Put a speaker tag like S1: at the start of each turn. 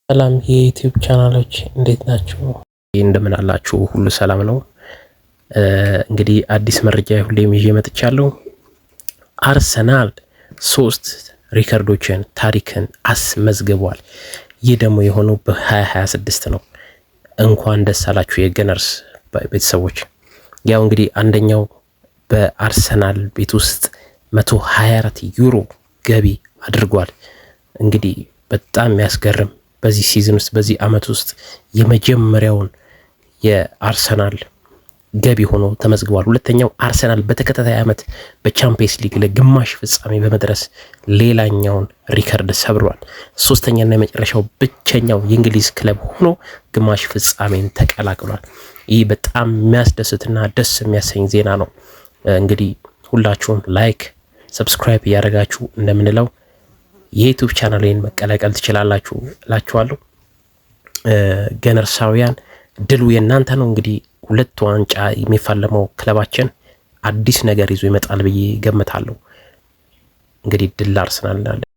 S1: ሰላም የ YouTube ቻናሎች፣ እንዴት ናችሁ? እንደምን አላችሁ? ሁሉ ሰላም ነው። እንግዲህ አዲስ መረጃ ሁሌም ይዤ መጥቻለሁ። አርሰናል ሶስት ሪከርዶችን፣ ታሪክን አስመዝግቧል። ይህ ደግሞ የሆነው በ2026 ነው። እንኳን ደስ አላችሁ የ Gunners ቤተሰቦች። ያው እንግዲህ አንደኛው በአርሰናል ቤት ውስጥ 124 ዩሮ ገቢ አድርጓል። እንግዲህ በጣም የሚያስገርም፣ በዚህ season ውስጥ፣ በዚህ አመት ውስጥ የመጀመሪያውን የአርሰናል ገቢ ሆኖ ተመዝግቧል። ሁለተኛው አርሰናል በተከታታይ ዓመት በቻምፒየንስ ሊግ ለግማሽ ፍጻሜ በመድረስ ሌላኛውን ሪከርድ ሰብሯል። ሶስተኛና የመጨረሻው ብቸኛው የእንግሊዝ ክለብ ሆኖ ግማሽ ፍጻሜን ተቀላቅሏል። ይህ በጣም የሚያስደስትና ደስ የሚያሰኝ ዜና ነው። እንግዲህ ሁላችሁም like፣ subscribe እያደረጋችሁ እንደምንለው የ YouTube ቻናሌን መቀላቀል ትችላላችሁ እላችኋለሁ። ገነርሳውያን፣ ድሉ የእናንተ ነው። እንግዲህ ሁለት ዋንጫ የሚፋለመው ክለባችን አዲስ ነገር ይዞ ይመጣል ብዬ ገምታለሁ። እንግዲህ ድል አርሰናል እንላለን።